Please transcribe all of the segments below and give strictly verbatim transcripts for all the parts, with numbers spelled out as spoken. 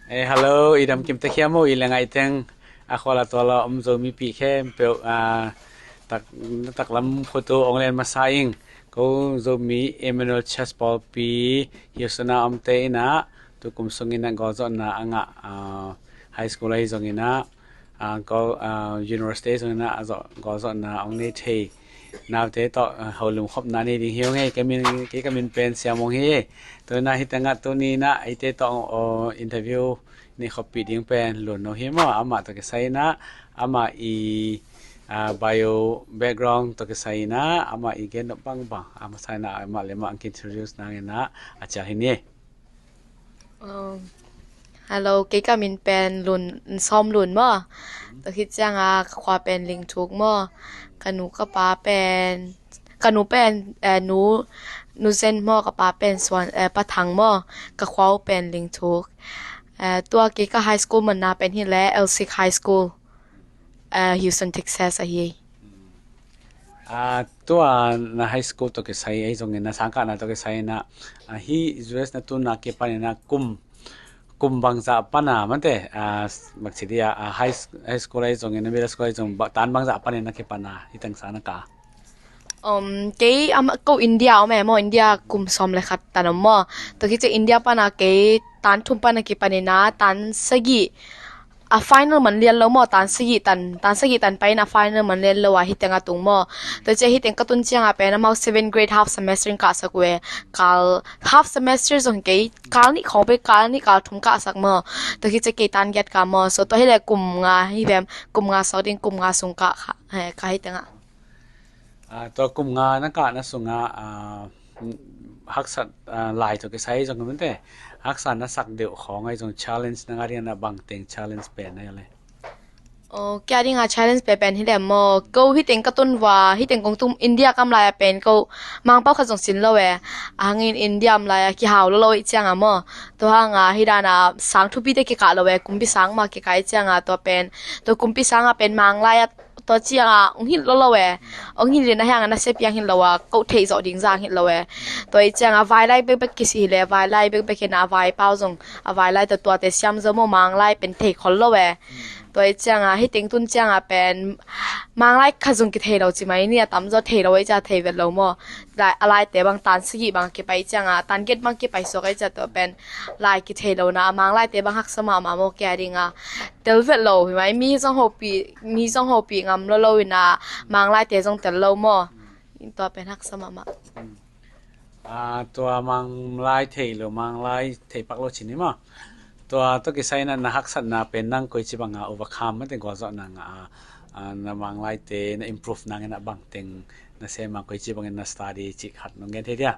Eh, hello, i dam kim ta khia mo, i le ngai teng a khuala tuala om Zomi pi khempeuh, ah, tak, taklam khutu ong len masa ing. Ko Zomi Emmanuel Church pawlpi Houston a omte in ah, tukum sungin ah gawlzawhna a ngah, ah, high school ahi zongin ah, ah, ko, ah, university zongin ah, a zawh, gawlzawhna ong nei thei naute tawh, ah, holum khopna nei ding hi ung ei. Kei min, kei ka min pen Siam Ong hi. Tuna hi tengah tuni in ah eite tawh, oh, interview nei khoppih ding pen Lun No hi maw? Amah tawh kisai in ah, amah i, ah, bio background tawh kisai in ah, amah i gen nop bangbang, amah sai in ah amah le amah ang introduce nang in ah, a cial hi ni. Oh. Hello, kei ka min pen Lun, Sawm Lun maw? Tua khit ciang a ka khua pen Lingthuk maw? Ka nu ka pa pen, ka nu pen, eh, nu, nu Zen maw? Ka pa pen Suan, eh, Pa Thang maw? Ka khua uh pen Lingthuk. Eh, tua kei ka high school manna pen hi le Elsik High School, eh, Houston, Texas ahi. Ah, tua na high school tawh kisai ahi zongin, na sangkahna tawh kisai in ah, ah, hi U S na tuna kipan in ah kum, kum bangzah pan a, mate, ah, bangci dia, ah, high, high school ahi zongin, middle school ahi zong, ba, tan bangzah pan in na kipan a, hi teng sang na ka. Um, kei ama, ko India om e maw, India kum sawm le khat tan om maw. Tua khit ciang India pan a kei tan thum pan a kipan in ah, tan sagih a final man lian lo maw, tan sagih tan, tan sagih tan pai in a final man lian lo a, hi teng a tung maw. Tua ciang hi teng ka tun ciang a pen amau seven grade half semester in kahsak uh e. Kal half semester zong kei kal nih khawng pei, kal nih kal thum kahsak maw. Tua khit ciang kei tan giat kah maw. So tua hi le kum nga hi vem, kum nga sawk ding, kum nga sung kah kha, he, kah hi teng a. Ah, tua kum nga na kahna sungah, ah, haksat, ah, lai tawh kisai zong mate, haksat na sak deuh khawng ahi zong challenge na ngah ding a, na bang teng challenge pen na hi le? Oh, kei a ding a challenge pen pen hi le maw, ko hi teng ka tun uh a, hi teng kong tum India kam lai a pen ko Mangpau khat zong sin lo e. A hangin India om lai a kihau lo lo i ciang a maw. Tua hang a hi dan a sang thupi te kikah lo e, kumpi sang mah kikah i ciang a, tua pen, tua kumpi sang a pen Mang lai a tua ciang a ong hilh lo lo e. Ong hilh in a hiang a nasia piang hilh lo a, ko theih zawh ding zang hilh lo e. Tua i ciang a vailai bekbek kisi hi le, vailai bekbek hi na, vaipau zong a vailai tua, tuate siam zo maw, Mang lai pen thei khol lo e. Tua i ciang a hi teng tun ciang a pen Mang lai kha zong kithei lo ci mai ni, a tam zaw thei lo i ciang a thei vet lo maw. Lai, a laite bang tan sagih bang kipai ciang a, tan giat bang kipai suak i ciang a, tua pen lai kithei lo na, a Mang laite bang haksa mahmah maw, kei a ding a. Tel vet lo hi mai, mi zong hopih, mi zong hopih ngam lo lo in a, Mang laite zong tel lo maw. Tua pen haksa mahmah. Ah, tua Mang lai thei lo, Mang lai thei pak lo ci ni maw. Tua tawh kisai in ah na haksatna pen nang koici bang a overcome, mate, gualzawhna ngah a, ah, na Mang laite na improve nang in ah bang teng na sem a, koici bangin na study cih khat nong gen thei dia?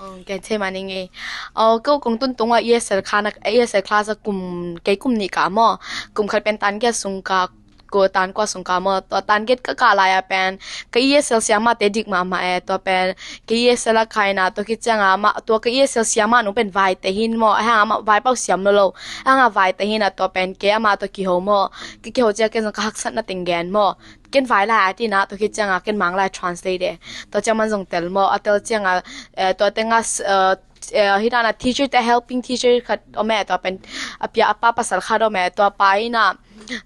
Oh, gen thei mah ning ei. Oh, ko kong tun tung a E S L kha na, E S L class a kum, kei kum nih kah maw. Kum khat pen tan giat sung kah, ko tan kua sung kah maw. Tua tan giat ka kah lai a pen ka E S L siamahte dik mahmah e. Tua pen ka E S L a kah in ah, tua khit ciang a mah, tua ka E S L siamah nu pen vaite hi in maw. A hang a mah vaipau siam lo lo. A hang a vaite hi in ah, tua pen kei amah tua kiho maw. Kei kiho ciang ken zong ka haksatna teng gen maw. Ken vailai a ti in ah, tua khit ciang a ken Mang lai translate e. Tua ciang man zong tel maw, a tel ciang a, eh, tua teng a, eh, eh, hi dan a teacher te, helping teacher khat om e, tua pen a pia a pa pasal khat om e, tua pa in ah,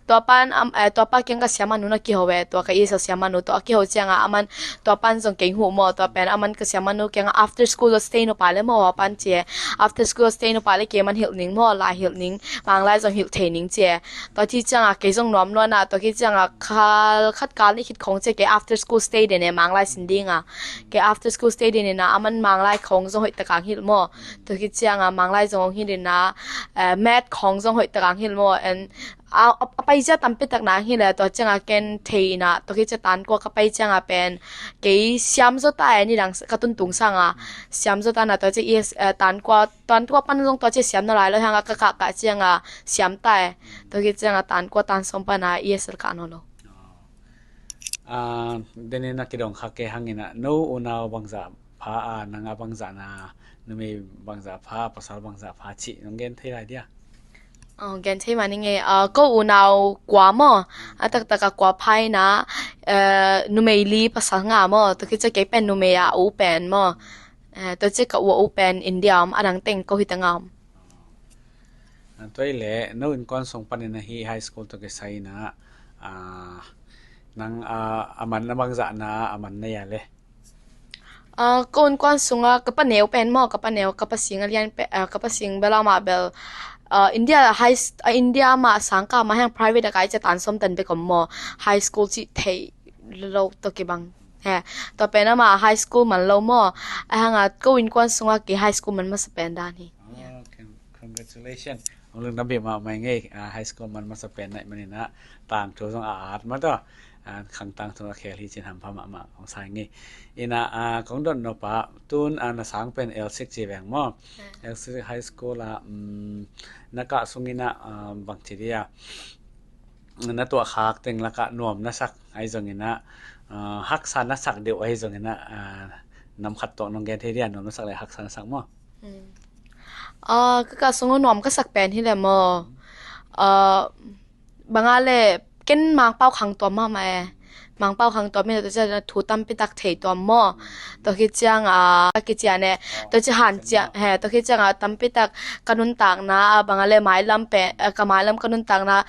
tua pan, am, eh, tua pa kiang ka siamah nu na kiho e, tua ka E S L siamah nu, tua a kiho ciang a aman, tua pan zong kei huh maw, tua pen aman ka siamah nu kiang a after school stay nupa le maw, a pan ci e, after school stay nupa le kei man hilh ning maw, lai hilh ning, Mang lai zong hilh thei ning ci e. Tua khit ciang a kei zong nuam lua in ah, tua khit ciang a kal khat kal nih khit khawng ciang kei after school stay den e, Mang lai sin ding a. Kei after school stay den in ah, aman Mang lai khawng zong hoih tak ang hilh maw. Tua khit ciang a Mang lai zong hong hilh in ah, eh, math khawng zong hoih tak ang hilh maw. And a, a, a paizia tampi tak nang hilh e, tua ciang a ken thei in ah, tua khit ciang tan kua ka pai ciang a pen kei siam zaw ta e, nidang ka tun tung sang a siam zaw ta in ah, tua ciang E S, eh, tan kua, tan kua pan zong tua ciang siam na lai lo, hang a ka kah kah ciang a siam ta e. Tua khit ciang a tan kua tan sawm pan a E S L kah nawn lo. Ah, den in a kidong kha kei hang in ah, no unau bangzah pha a, nang a bangzah na, numei bangzah pha, pasal bangzah pha cih nong gen thei lai dia? Oh, gen thei mah ning ei. Ah, ko unau kua maw, a taktak a kua pha in ah, eh, numei li pasal nga maw, tua khit ciang kei pen numei a u pen maw. Eh, tua ciang ka u a u pen India om, a dang teng ko hi teng a om. Tua i le no innkuan sung panin ahi high school tawh kisai in ah, ah, nang, ah, a man na bangzah na a man na ia le? Ah, ko innkuan sungah ka pa neu pen maw, ka pa neu, ka pa sing a lian pe, ah, ka pa sing bel amah bel, ah, India high s-, ah, India mah sangkah mah hiang private a kai cia tan sawm tan bek om maw, high school cih theih lo tawh kibang. He, tua pen amah high school man lo maw, a hang a ko innkuan sungah kei high school man masa pen dan hi. Oh, con-, congratulations. Hong lungdam bik mahmah ing ei, ah, high school man masa pen na hih manin ah tangthu zong a at mah tawh, ah, khang tangthu a khel hi cin hampha mahmah hong sa ing ei. In ah, ah, kong dot nop ah tun, ah, na sang pen L six ci veng maw? Ah. L six high school ah, um, na kah sungin ah, ah, bangci dia, na tuahkhak teng lakah nuam na sak ahi zongin ah, ah, haksa na sak deuh ahi zongin ah, ah, nam khat tawh nong gen thei dia, nuam na sak le haksa na sak maw? Hmm. Ah, ka kah sung uh nuam ka sak pen hi le maw? Ah, bang a le ken Mangpau khang tuam mahmah e. Mangpau khang tuam hi le tua ciang thu tampi tak thei tuam maw? Tua khit ciang a, a kician e. Tua ci han ciang, he, tua khit ciang a tampi tak ka nuntakna, a bang a le mailam pen, eh, ka mailam ka nuntakna,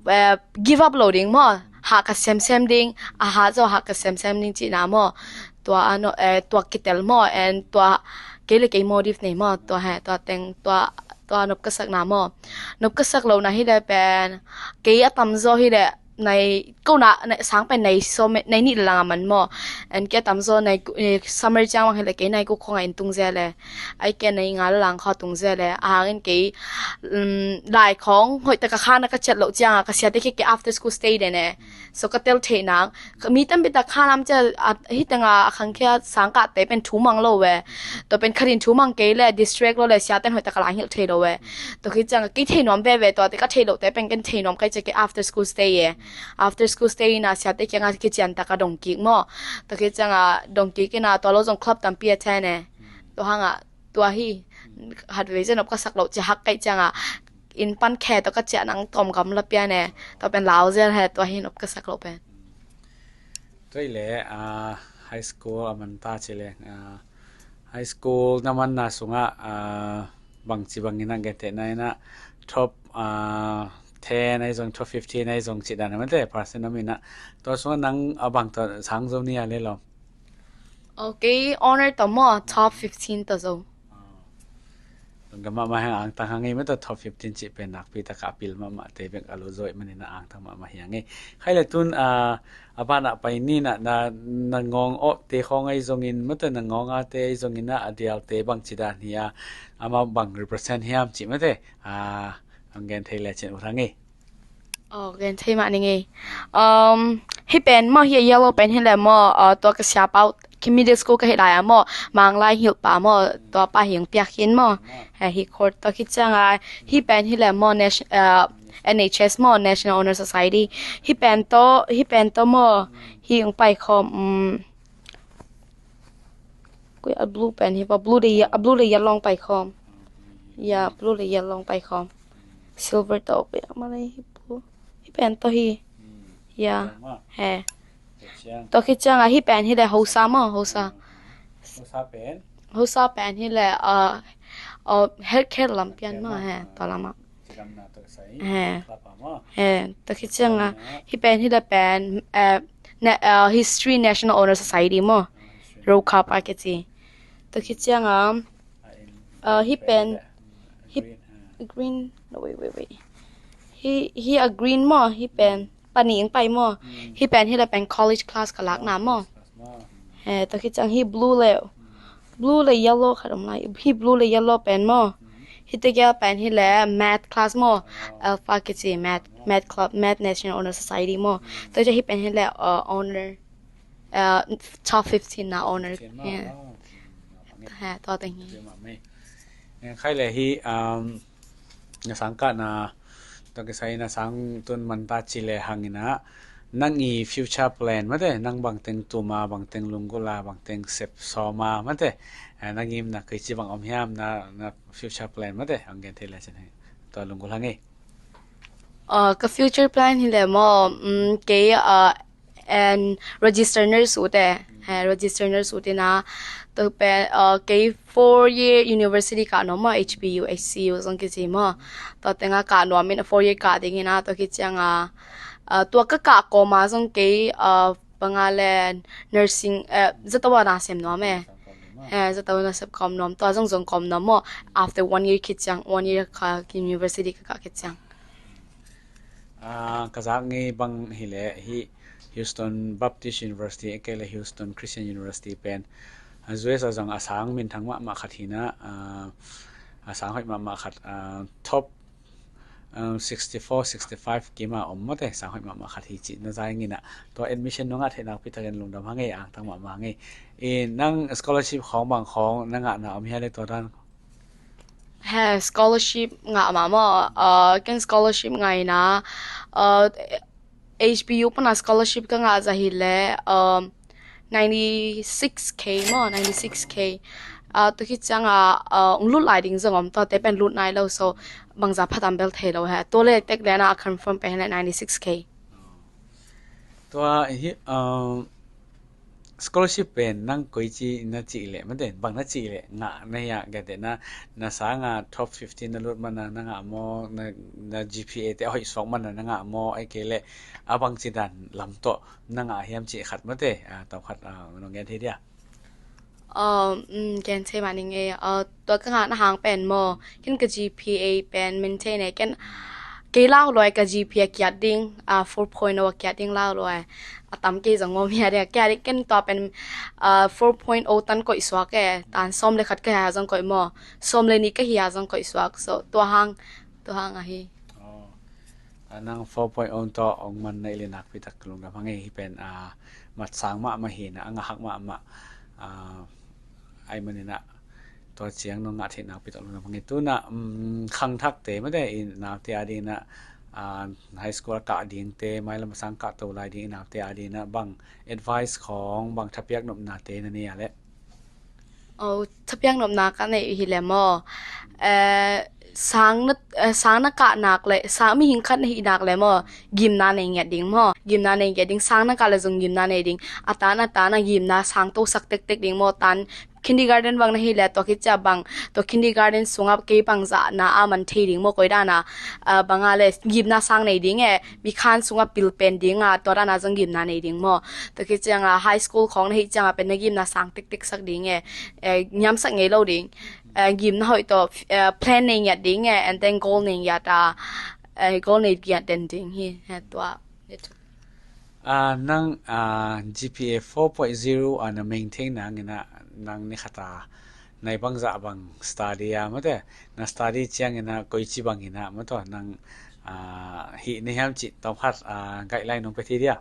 eh, give up lo ding maw? Hah ka semsem ding, a hah zaw hah ka semsem ding cihna maw? Tua a no, eh, tua kitel maw? And tua kei le kei motive nei maw? Tua he, tua teng, tua, tua nop ka sakna maw? Nop ka sak lohna hi le pen, kei a tamzaw hi le, nai, ko na, nai, sang pen nai sawm, nai nih le lang a man maw? And kei a tamzaw nai, eh, summer ciang bang hi le kei nai guk khawng a inn tung zel e. Ai kei nai nga le lang khawng a tung zel e. A hangin kei, um, lai khawng hoih tak a khan a ka ciat loh ciang a ka siate kei kei after school stay den e. So ka tel theih nang. Ka mi tampi tak khan lam ciang a, hi teng a, a khang khia sang kah te pen thu mang lo e. Tua pen khatin thu mang kei le distract lo le siate hoih tak a lang hilh thei lo e. Tua khit ciang a kei thei nuam veve tua te ka thei loh te pen ken thei nuam kai ciang kei after school stay e. After school stay in a siate kiang a kician tak a dong kik maw? Tua khit ciang a dong kik in a tua lo zong club tampi a ten e. Tua hang a tua hi. Hat vei ciang nop ka sak loh cia hak kai ciang a inn pan khe tua ka ciah nang tawm gam la pian e. Tua pen lau zel he tua hi nop ka sak loh pen. Tua i le, ah, high school a man ta ci le, ah, high school na manna sungah, ah, bangci bangin a gen theihna in ah top, ah, ten ahi zong, top fifteen ahi zong cih dan a mate, percent a min ah. Tua sungah nang a bang tawh sang zo ni a le lawm? Okay, honor tawh maw, top fifteen tawh zo. Lungdam mahmah hang, angtang hang ei, mate, top fifteen cih pen nakpi taka a pil mahmah te bek a lo zawh manin a angtang mahmah hi hang ei. Khai le tun, ah, a banah pai ni na, na, na ngawng awh te khawng ahi zongin, mate, na ngawng a te ahi zongin a, a dial te bangci dan hi a, amah bang represent hiam cih mate, ah, ang gen thei le cin uh hang ei. Oh, gen thei mah ning ei. Um, hi pen maw, hi a yellow pen hi le maw, uh, tua ka siapa uh, khi middle school ka hi lai a maw, Manglai hilh pa maw, tua pa hi ang piak hin maw. He, hi court tua khit ciang a, hi pen hi le maw, nation-, uh, N H S maw, National Honor Society. Hi pen tawh, hi pen tawh maw, hi ang pai khawm, um, Koi a blue pen hi va, blue le ye-, a blue le yellow pai khawm. Ya, blue le yellow pai khawm. Silver tawh koi a ma le hi blue. Hi pen tawh hi. Ya, he. Tawh khit ciang a hi pen hi le hausa maw, hausa. Hausa pen? Hausa pen hi le, uh, uh, healthcare lam pian maw, he, tua lam ah. He. He, tua khit ciang a, hi pen hi le pen, eh, na-, eh, History National Honor Society maw. Rokha pa kici. Tua khit ciang a, eh, hi pen, hi, green, no, wait, wait, wait. Hi, hi a green maw, hi pen, pani ing pai maw. Hi pen hi le pen college class ka lakna maw. He, tua khit ciang hi blue le, blue le yellow khat om lai, hi blue le yellow pen maw. Hi tegel pen hi le math class maw. Alpha kici math, math club, math National Honor Society maw. Tua hi pen hi le, uh, honor, uh, top fifteen na honor. He, tua teng hi. Khai le hi, um, na sang kah na, tua kisai na sang tun man ta ci le hang in ah, nang i future plan mate, nang bangteng tum a, bangteng lunggulh a, bangteng sep sawm a mate, eh, nang i na kei ci bang om hiam na, na future plan mate, ang gen thei le cin hi. Tua lunggulh hang ei. Uh, ka future plan hi le maw, um, kei, uh, and register nurse ute, he, register nurse ute na, Tua pen, uh, kei four year university kah nuam maw, H B U, H C U zong kici maw. Tua tengah kah nuam in four year kah dingin ah, tua khit ciangah, uh, tua ka kah kawma zong kei, uh, banga le nursing, uh, zato a na sem nuam e. Eh, zato na sem kawm nuam, tua zong zong kawm nuam maw. After one year khit ciang, one year ka university ka kah khit ciang. Ah, ka zak ngei bang hileh hih Houston Baptist University, a kei le Houston Christian University pen, ah, U S a zong a sang minthang mahmah khat hi na, ah, a sang hoih mahmah khat, ah, top, ah, sixty four, sixty five kim a om mawte, sang hoih mahmah khat hi cih na zai ngin ah, tua admission nungah theih nakpi takin lungdam hang ei, angtang mahmah hang ei. I nang scholarship khawng bang khawng na ngahna om hia le tua dan? He, scholarship ngah mah maw, uh, ken scholarship ngah ina, uh, H B U pana scholarship ka ngah zah hileh, um, ninety six K maw, ninety six K. Uh, tua khit ciangah, uh, ung lut lai ding zong om, tuate pen lut nai lo, so bangza phatam bel thei lo he. Tua le tek lena a confirm pen hileh ninety six K. Tua hi, um, scholarship pen nang koici na cih leh, mate, bang na cih leh ngah na hia, ka te na, na sanga top fifteen na lut mana na ngah maw, na, na G P A te a hoih suak mana na ngah maw, a kei leh a bangci dan lam tawh na ngah hiam cih khat mate, ah, tawm khat, ah, nong gen thei dia? Um, um, gen thei mah ning e, uh, tua ka ngahna hang pen maw, ken ka G P A pen maintain e, ken kei lau lua e ka G P A a kiat ding, uh, four point oh a kiat ding lau lua e. A tam kei zong maw mi a ding a kiat ding, ken tua pen, uh, four point oh tan koih suak e, tan sawm le khat ka hia zong koih maw, sawm le nih ka hia zong koih suak, so tua hang, tua hang ahi. Oh. A nang four point oh tawh ong man na i le nakpi tak lungdam hang ei, hi pen, ah, mat sang mahmah hi na, a ngahak mahmah, ah, ai manin ah tua ciang nong ngah theih nakpi tak lungdam hang ei. Tuna, um, khangthakte mate i naute a dingin ah, ah, high school a kah dingte, mailam a sang kah to lai ding i naute a dingin ah bang advice khawng, bang thapiak nopnate na nei a leh? Oh, thapiak nopna ka neih hileh maw, eh, sang na, eh, sang na kah nak le, sang mihing khat na hih nak le maw, gimna nei ngiat ding maw, gimna nei ngiat ding, sang na kah le zong gimna nei ding, a tan a tan a gimna sang to sak tektek ding maw, tan kindergarten bang na hih le tua khit ciah bang, tua kindergarten sungah kei bangzah na a man thei ding maw, koi dan a, eh, banga le gimna sang nei ding e, mi khan sungah pil pen ding a, tua dan a zong gimna nei ding maw. Tua khit ciangah high school khawng na hih ciangah pen na gimna sang tektek sak ding e, eh, niamsak ngei lo ding. Eh, gimna hoih tawh, eh, plan nei ngiat ding e, and then goal nei ngiat a, eh, goal nei ngiat den ding hi, eh, tua. Ah, nang, ah, G P A four point zero a na maintain nangin ah, nang ni khat a nai bangzah bang study a mate, na study ciangin ah koici bangin ah mate, nang, ah, hih na hiam cih tawm khat, ah, guideline nong pe thei dia?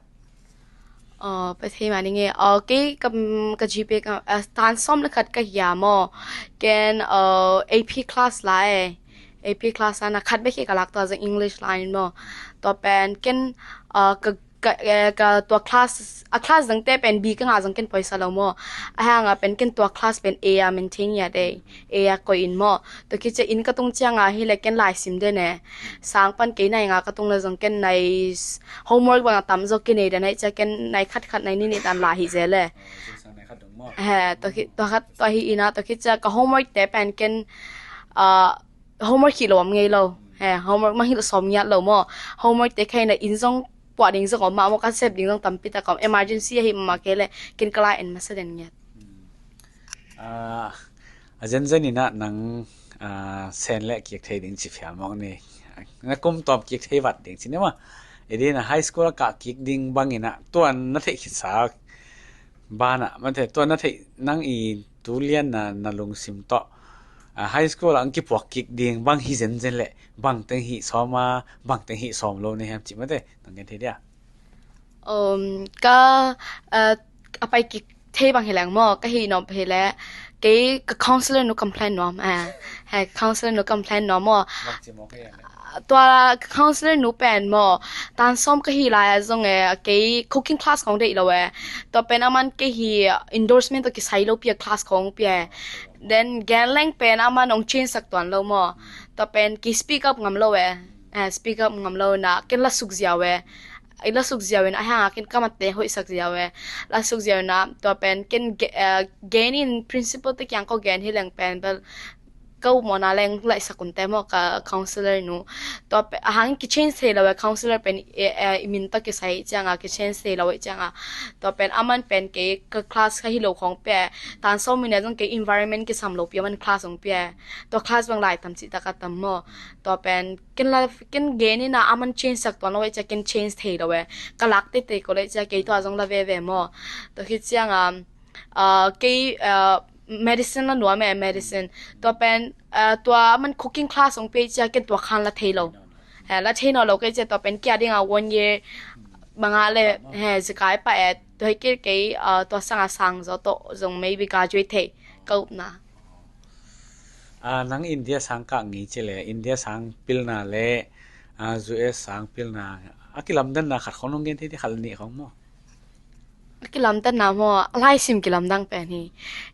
Aw, pe thei mah ning e. Aw, kei ka, ka G P A ka, ah, tan sawm le khat ka hia maw. Ken, ah, A P class la e. A P class la na khat bek hi ka lak, tua zong English line maw. Tua pen ken, ah, ka, ka, eh, ka tua class, a class dangte pen B ka ngah zong ken poisa lo maw. A hang a pen ken tua class pen A a maintain ngiat e. A a koih in maw. Tua khit ciah inn ka tung ciangah hileh ken lai sim den e. Sang pan kei nai nga ka tung le zong ken nai s-, homework bang a tam zaw kinei den e, ciah ken nai khat khat nai nih nih tan lai hi zel e. He, tua khit, tua khat, tua hi ina, tua khit ciah ka homework te pen ken, ah, homework hi lo om ngei lo. He, homework mang hi lo sawm ngiat lo maw. Homework te kha ina inn zong puah ding zong om mah maw, ka sep ding zong tampi tak om. Emergency ahi mah kei leh ken ka lai en masa den ngiat. Ah, a zenzen inah nang, ah, sen leh kik thei ding ci phial mawk ni. Na kum tawm kik thei vat ding ci ni maw. I dina high school a kah kik ding bang inah tuan na theih khitsa banah, mate, tuan na theih nang i tu lian na, na lungsim tawh, ah, high school ah ang kipuak kik ding bang hi zenzen leh bang teng hi sawm a, bang teng hi sawm lo na hiam ci mate, nang gen thei dia? Um, ka, uh, a pai kik thei bang hi leng maw, ka hi nop hi leh, kei ka counselor nu complain nuam, eh, he, counselor nu complain nuam maw. Tua ka counselor nu pen maw, tan sawm ka hi lai a zong e, kei cooking class khong deih lo e. Tua pen aman kei hi endorsement tawh kisai lo pia class khong pia e. Then gen leng pen aman ong change sak tuan lo maw. Tua pen kei speak up ngam lo e. Eh, speak up ngam lo na, ken la suk ziau e. ei la suk ziau in a hanga ken ka matte hoihsak ziau e. La suk ziau in a tua pen ken ge- eh, gen in principal te kiang ko gen hi leng pen bel ka upmawhna leng laihsak unte maw ka counselor nu. Tua pen a hangin ki change thei lo e counselor pen eh, eh, i min tawh kisai cianga ki change thei lo e cianga. Tua pen aman pen kei ka class ka hi lo khong pia e. Tan sawm minute zong kei environment kisam lo pia man class ong pia e. Tua class bang lai tam cih taka tam maw. Tua pen ken la ken gen ina aman change sak tuan lo e cia ken change thei lo e. Ka lak tete ko le cia kei tua zong la veve maw. Tua khit cianga ah, kei ah, medicine la nuam e medicine. Tua pen ah, tua aman cooking class ong pe cia ken tua khan la thei lo. Eh, la thei nawn lo kei cia tua pen kia dinga one year banga le he zikai pa e tua hi kei kei ah, tua sanga sang zo to zong maybe graduate thei ka upna. Ah, nang India sang kah ngei ci le India sang pilna le ah, U S sang pilna a kilamdanna khat khong nong gen thei di khat le nih khong maw? A kilamdanna maw a laisim kilamdang pen hi.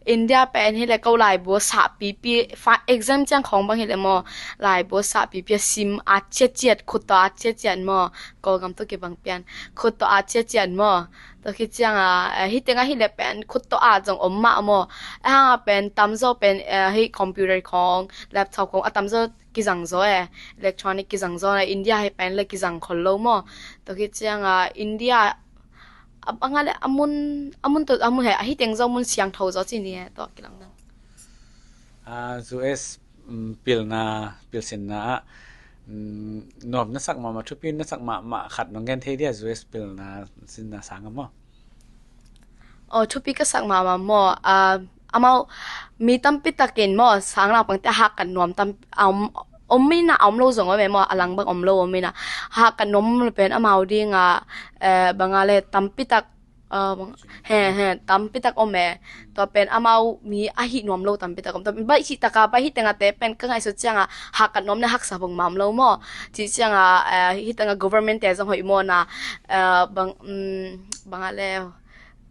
India pen hi le ko laibu a sah pipi fa exam ciang khong bang hi le maw laibu a sah pipi a sim a ciat ciat khut tawh a ciat ciat maw. Kawlgam tawh kibang pian khut tawh a ciat ciat maw. Tua khit cianga eh, hi tenga hi le pen khut tawh a zong om mah maw. A hanga pen tamzaw pen eh, hi computer khong laptop khong a tamzaw kizang zaw e. Electronic kizang zaw na India hi pen le kizang khol lo maw. Tua khit cianga India a banga le a mun a mun tawh a mun he a hi teng zaw mun siangtho zaw ci ni e tua kilamdang. Ah, U S um, pilna pilsinna ah um, nuam na sak mahmah thupi na sak mahmah khat nong gen thei dia U S pilna sinna sang a maw? Aw thupi ka sak mahmah maw ah, amau mi tampi takin maw sang lang pangte a hak kan nuam tam a om om ina a om lo zong om e maw a lang bang om lo om ina hak kan nuam om lo pen amau dinga eh, banga le tampi tak ah, bang- he he tampi tak om e. Tua pen amau mi a hi nuam lo tampi tak om tua pen baih hi taka baih hi tenga te pen ka ngaihsut cianga hak kan nuam le haksa bang mam lo maw. Ci cianga eh, hi tenga government te zong hoih maw na eh, bang um, banga le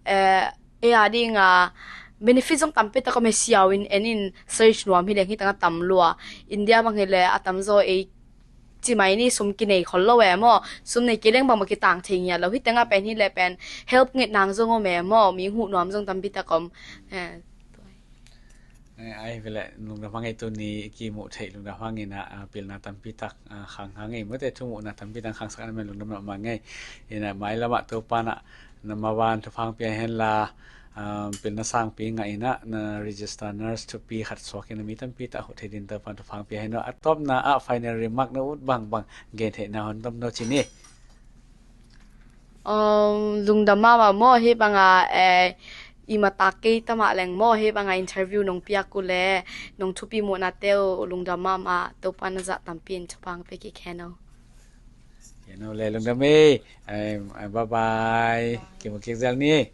eh, e a dinga benefit zong tampi tak om e siau in en in search nuam hi leng hi tenga tam lua. India bang hi le a tamzaw ei ci mai ni sum kinei khol lo e maw sum nei kei leng bangmah kitang thei ngiat lo hi tenga pen hi le pen help nget nang zong om e maw mi huh nuam zong tampi tak om. Eh, Eh, ai vele lungdam hang ei tuni kimuh theih lungdam hang ina ah, pilna tampi tak ah, khang hang ei mute thumuhna tampi tak khangsak na men lungdam mahmah ngei. Ina mai lamah Topa na na mavan thupha hong pia hen la ah, pilna sangpi ngah ina na register nurse thupi khat suak ina mi tampi tak huh thei din Topa thupha hong pia hen lo a tawpna ah final remark na ut bangbang gen theihna hon tom no ci ni. Um, lungdam mahmah maw hi banga eh, i mata kei tamah leng maw hi banga interview nong piak uh le nong thupi muhna teu lungdam mahmah Topa na zah tampi in thupha hong pia kik hen o. Khen o le lungdam ei. Ai, ai, bye bye. Kimu kik zel ni.